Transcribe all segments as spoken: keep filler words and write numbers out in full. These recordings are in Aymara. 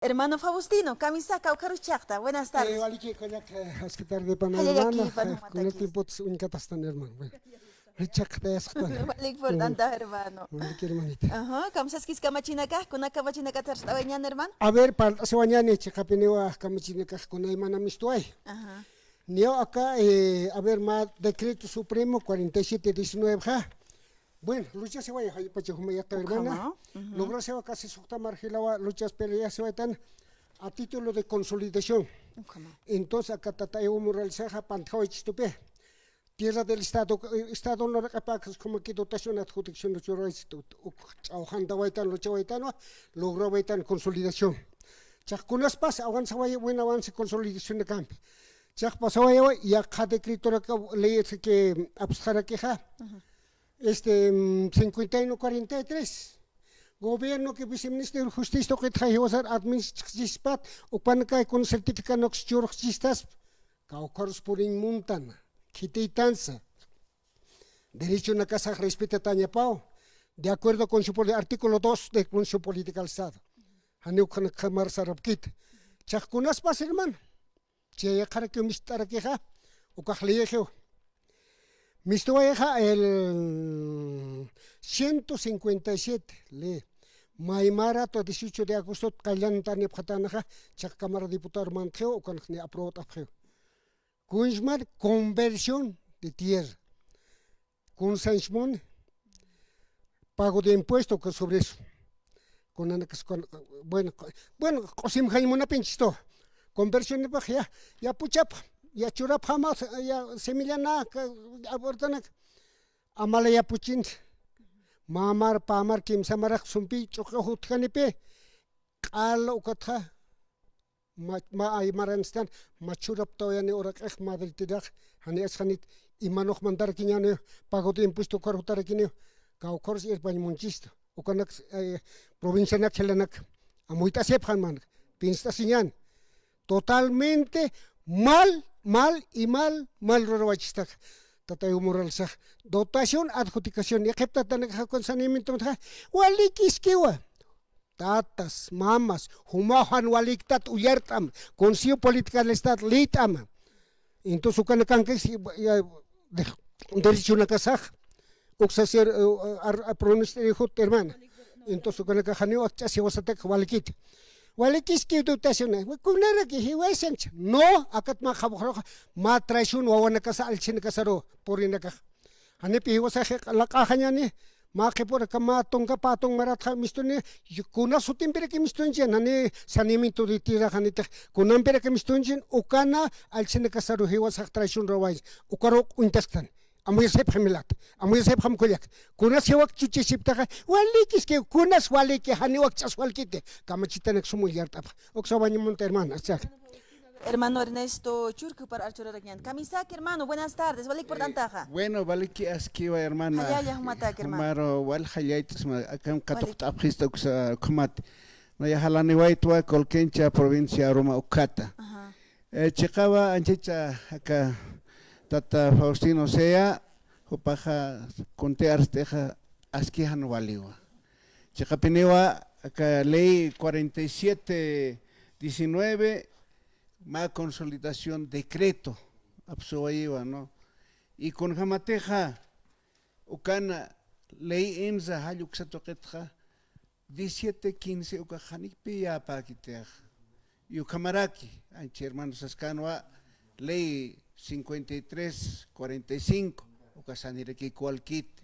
Hermano Faustino, kamisaka, ukaruchakta. Buenas tardes. Eh, waliki, kullaka, aski tarde pana hermana. Hayayaki, pana, eh, kuna tiempotas uñkatastan, hermano. Bueno. Richakta, asktan. Walik purt'anta, hermano. Walik, hermanita. Ajá, kamsaskis kamachinaka, kuna kamachinaka tarst'awañan, hermano. A ver, parlt'asiwañani, chiqapiniwa kamachinaka, kuna imana mistuway. Ajá. Niyo aka, eh, a ver, ma decreto supremo cuarenta y siete diecinueve ja. Bueno, luchasiway, jaypacha juma yaqta, hermana. Ukhama. Ujú. Lograsiwa casi suqta marjilawa, luchas peleasiwaytan a título de consolidación. Ukhama. Entonces, aka tata Evo Morales saxa pantjawayichistupi. Tierra del Estado, eh, Estado no raqapakas como que dotación adjudicación no churawayichistu, uk ch'awjantawaytan, luchawaytanwa, lograwaytan consolidación. Chax kunaspas avanzaway, buen avance consolidación de campi. Chax pasawayaway, yaqha decretoraka, ley que apsxarakixa. Ujú. Este, mm, cincuenta y uno cuarenta y tres. Gobierno que viceministro de Justicia tuqitxa jiwasar administrchispat, upanakay kun certificado nox churxchistas, kawkarus purin muntan, khitiytansa. Derechonakasax respetatañapaw, de acuerdo con su poli-, artículo dos de Constitución Política del Estado. Janiw ukhanak kamar sarapkit. Chax kunaspas, hermano. Chay yaqharakiw mist'arakixa, ukax leyixiw. Mistuwayixa el ciento cincuenta y siete ley. Maymarato dieciocho de agosto qallantanipxatanaxa, chax Cámara de Diputado mantxiw, ukanx ni aprobt'apxiw. Kunjman conversión de tierra. Kun sanchmun, pago de impuesto que sobre eso. Kunanakas kun, bueno, bueno, q'usim jañ munapinchistu. Conversión nipax ya, ya puchapxa, ya churapxama, ya semillana, abortanak. Amala ya puchin. Mamar, pamar, kimsa maraq sumpi, ch'uqi jutjanipi. Q'al ukatxa. Ma, ma, ay, maranchtan, ma churaptawayani uraq'ix madre tierrax, jani asxanit, imanux mandarakiñani, pago de impuesto ukar jutarakini, kawkarus irpañ munchistu. Ukanak, eh, provincianak jilanak, amuyt'asipxan man, pinst'asiñan. Totalmente mal, mal y mal, mal rurawachistak. Tata Evo Moralesax, dotación, adjudicación, yaqhip tatanakaxa kun saneamiento, walikiskiwa. Tatas, mamas, jumaw jan waliktat ullart'am, Consejo Política del Estado liyt'ama. Entonces, ukanakankis, ya, de, derechonakasax, uksa ser, eh, ar, ar, pronunciar jut, hermana. Entonces, ukanakax janiw akch'as jiwasatak walikit. Walikiski dotación, kunaraki jiwasancha. No, akat mä qhapuxruxa, mä traición wawanakasa, allchhinakasaru, purinakax. Janipi jiwasax laq'axañani, mä qhipuraka mä tunka pä tung maratxa mistuni, kuna sutimpiraki mistunchin, jani saneamiento de tierra janitix, kunampiraki mistunchin, ukana allchhinakasaru jiwasax traición ruwañ, ukaru uñtasktan. Amuyasipxam jilat, amuyasipxam kullak. Kunas jiwak chuchisiptaxa, walikiski, kunas waliki, janiw akch'as walkiti, kamachitanak sum ullart'apxa. Uksa wañamunta, hermana, chak. Hermano Ernesto Churki, jupar archurarakiñan. Kamisaki, hermano, buenas tardes. Walik purt'antaxa. Eh, bueno, waliki askiwa, hermana. Jallalla jumataki, hermano. Jumaru wal jallayt'asma, akan katuqt'apxista uksa ukhamat. Nayax jalaniwaytwa Colquencha provincia Aroma ukhata. Ajá. Eh, chiqawa anchicha aka tata Faustino Sea, jupaxa kunti arst'ixa aski jan waliwa. Chiqapiniwa aka ley cuarenta y siete diecinueve, mä consolidación decreto apsuwayiwa, ¿no? Y kunjamatixa ukana ley insa jall uksa tuqitxa diecisiete quince ukax janikpi yapäkitix. Y ukhamaraki, anchi hermano saskanwa ley cincuenta y tres cuarenta y cinco, ukax sanirakik walkit,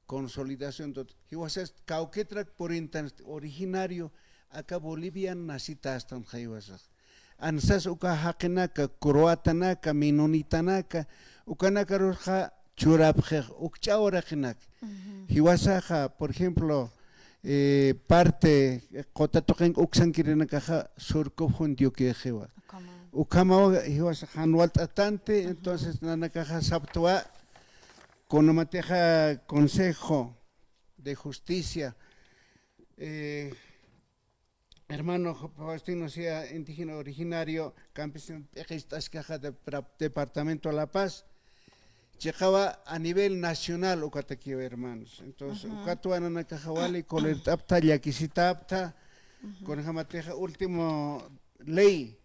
consolidación, tot, jiwasas kawkitrak purintan originario, aka Bolivian nacitastanxa jiwasax. Ansas uka jaqinaka, croatanaka, menonitanaka, ukanakarusxa churapxix, ukch'a uraqinak. Ujú. Jiwasaxa, por ejemplo, eh, parte, eh, quta tuqin uksankirinakaxa, Surco Fundioquixiwa. Ukhama. Ukhamawa, jiwasax jan walt'atanti, ujú, entonces nanakaxa saptwa, kunamatixa Consejo de Justicia, eh, hermano Faustino Sea, indígena originario, campesino p'iqist'askaxa de pra-, departamento La Paz, chiqawa a nivel nacional ukatakiwa, hermanos. Entonces, ujú, ukatwa nanakaxa wali colert'apta, llakisitapta, Kunjamatixa último ley,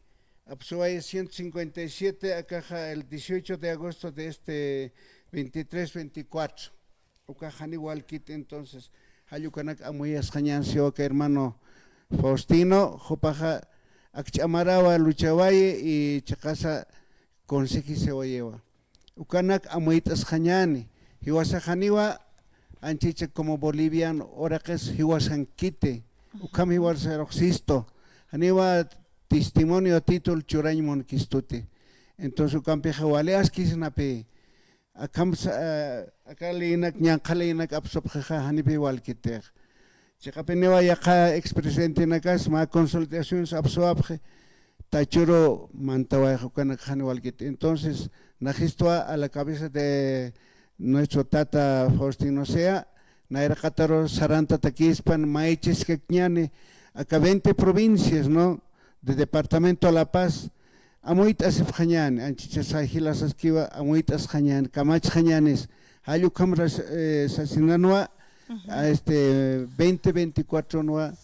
apsuway ciento cincuenta y siete, akaxa el dieciocho de agosto de este veintitrés veinticuatro. Ukax janiw walkiti, entonces, jall ukanak amuyasxañän siwa aka hermano Faustino, jupaxa akch'amarawa luchawayi y chiqasa consejisiwayiwa. Ukanak amuyt'asxañäni, jiwasax janiwa anchhichha como boliviano uraqis jiwasankiti, ukham jiwasarux sistu, janiwa testimonio título churañ munkistuti. Entonces, ukampixa wali askisnapï, akham sa-, eh, aka leynak, ñanqha leynak apsupxixa janipï walkitix. Chiqapiniwa yaqha expresidentinakas mä consolidaciones apsuwapxi, Tachuru mantawayxa ukanak jan walkiti. Entonces, naxistwa a la cabeza de nuestro tata Faustino Sea, nayraqataru sarantatakispan maychhaskakiñäni, aka veinte provincias, ¿no? De departamento La Paz, amuyt'asipxañäni, anchhichhasa jilasaskiwa, amuyt'asxañäni, kamachxañänis, jall ukham ras-, eh, sasinanwa, a este, veinte veinticuatro nwa,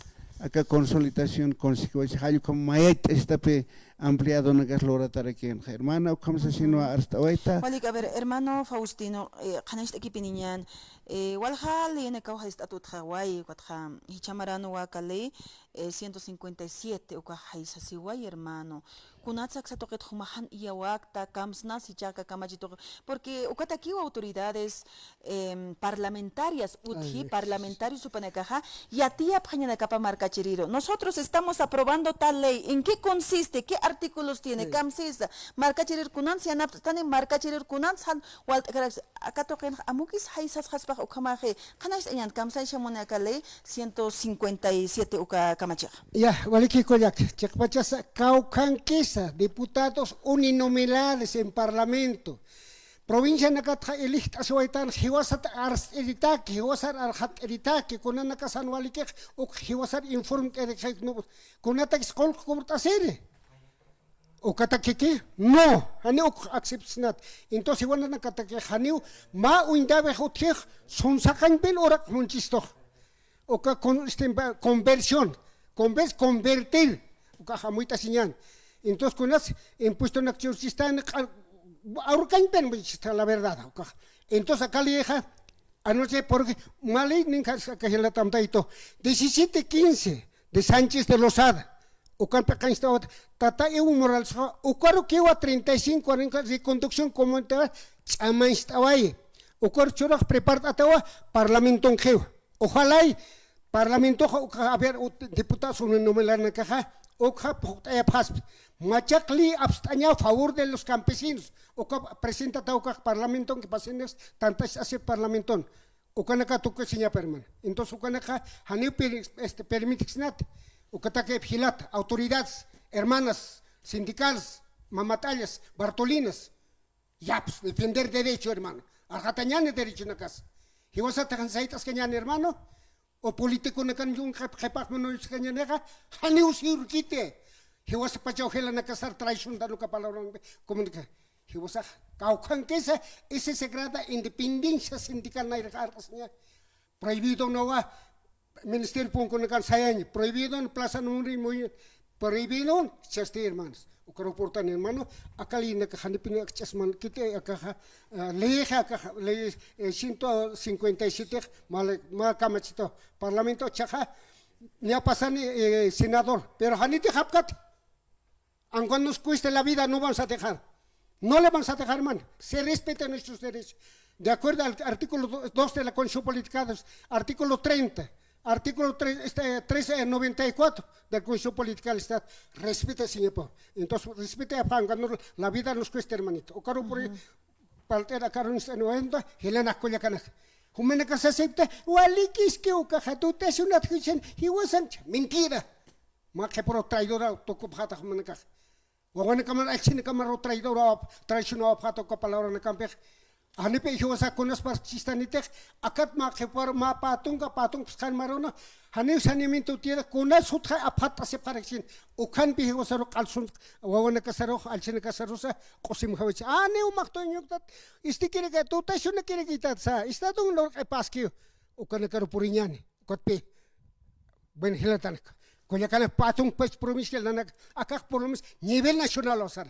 aka consolidación consecuencia, jall ukham mayayt'asitapï ampliadonakas luratarakïnxa. Hermana, ukham sasinwa arst'awayta. Walik, a ver, hermano Faustino, eh, qhanañcht'akipiniñän, eh, walja leyenakaw jayt'atutxaway, ukatxa, jichha maranwa aka ley, eh, ciento cincuenta y siete, ukax jaysasiway, hermano. Kunatsa aksa tuqit jumax jan iyawakta, kamsnas jichhax aka kamachituxa, porque ukatakiw autoridades, em, parlamentarias, utji, parlamentarios jupanakaxa, yatiyapxañanakapa markachiriru. Nosotros estamos aprobando tal ley. ¿En qué consiste? ¿Qué artículos tiene? Kamsisa, markachirir kunans yanapt'ani, markachirir kunans jan walt'karaksa. Aka tuqinxa amukis jaysasxaspax ukhamaxi, qhanañcht'añän kamsañsa muni aka ley ciento cincuenta y siete uka kamachixa. Ya, waliki kullaka, chiqpachasa kawkhankisa diputados uninominales en Parlamento. Provincianakatxa elegt'asiwaytan jiwasat arst'iritaki, jiwasar arxat'iritaki, kunanakas jan walikix, uk jiwasar informt'irixi, no, kunatakis qullq cobrt'asiri. Ukatakiki, no, janiw uk aceptsnat. Entonces, jiwananakataki, janiw mä uñdawix utjix, sunsaqañpin uraq munchistux. Uka con-, este, conversión, conver-, convertir, ukax amuyt'asiñän. Entonces, kunas impuestonak churchistan, qa-, urkañpin munchista, la verdad, ukax. Entonces, aka leyixa, anoche, porque, mä ley ninkas aka jilatamtaytu, diecisiete quince de Sánchez de Lozada. Ukan p'iqañcht'awat, tata Evo Morales, ukarukiwa treinta y cinco años reconducción comunitaria ch'amañcht'awayi. Ukaru churax prepart'atawa parlamentonkiwa. Ojalá y parlamentoxa uka, a ver, ut-, diputados uninominalanakaxa, ukxa phuqt'ayapxaspa. Machaq ley apst'aña a favor de los campesinos. Uka presentata ukax parlamentonki pasinas, tantas hace parlamenton. Ukanaka tukusiñapa, hermano. Entonces, ukanaka janiw per-, este, permitiksnat. Ukatakip jilata, autoridades, hermanas, sindicales, mamat'allas, bartolinas. Yaps, defender derecho, hermano. Arxatañäni derechonakas. Jiwasatax jan sayt'askañäni, hermano. O politiconakan yun qhip-, qhipax munuyskañänixa, janiw sirvikiti. Jiwasapachaw jilanakasar traiciontan uka palabran comunica. Jiwasax, kawkhankisa, ese sagrada independencia sindical nayraq arqasiña. Prohibido no va, ministerio punkunakan sayañ, prohibido en plaza no muri muy, prohibido, chasti hermanos. Ukaru purtan hermano, aka leynaka janipini akch'asman, kiti akaxa, ah, leyxa akaxa, ley, eh, ciento cincuenta y siete, mal, mal kamachito, parlamento chaxa, ña pasani, eh, senador, pero janiti japkat. Aunque nos cueste la vida, no vamos a dejar. No le vamos a dejar, hermano. Se respeta nuestros derechos. De acuerdo al artículo do-, dos de la Constitución Política, dos, artículo treinta, artículo tres, este, trece noventa y cuatro de la Constitución Política del Estado. Respete, señor pueblo. Entonces, respete a Juan, aunque no, la vida nos cueste, hermanito. O caro por ahí, paltera, caro, en este momento, Helena Culiacanac. Jumanakax acepta, walikiski ukaxa, dotacionat jichhan, jiwasancha. Mentira. Mä qhipüru traidora tukupxäta jumanakax. Wawanakaman, allchhinakamaru traidora, traicionawapxäta uka palabranakampixa. Janipi jiwasax kunas parchistanitix, akat mä qhipüru, mä pä tunka, pä tunka phisqan maruna, janiw saneamiento tiene, kunas jutxa apxatt'asipxarakchin. Ukhampi jiwasaru q'alsun, wawanakasarux, allchinakasarusa, q'usimjawich. Janiw maqtuñuktat, istikirika, dotacionakirikïtat sa, estadon lurq'ipaskiw, ukanakaru puriñäni. Ukatpi, bueno, jilatanak. Kullakana patunk pach provincial nanak, akax por lo menos nivel nacional usar.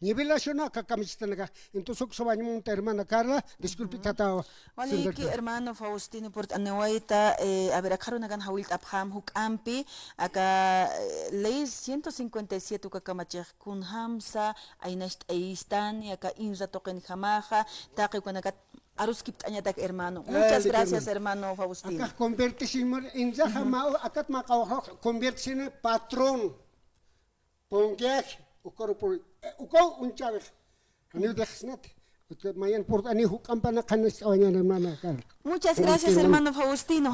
Nivel nacional aka kamichitanaka. Entonces uksa wañmunta hermana Carla, disculpe tata. Waliki, hermano Faustino purt'aniwayta, eh, a ver, akharunakan jawillt'apxam juk'ampi, aka, eh, ley ciento cincuenta y siete uka kamachix kunjamsa aynacht'ayistani, aka insa tuqinjamaxa, taqi ukanakat aruskipt'añatak hermano. Muchas gracias, hermano Faustino. Akax convertisimur insa jama, akat maqawxax convertisina patrón. Ponkiaje, ukaru pon, eh, ukaw unchawix. Aniw dejsnat. Mayan purt'ani juk'ampana qhanast'awañan hermana Carla. Muchas gracias, hermano Faustino.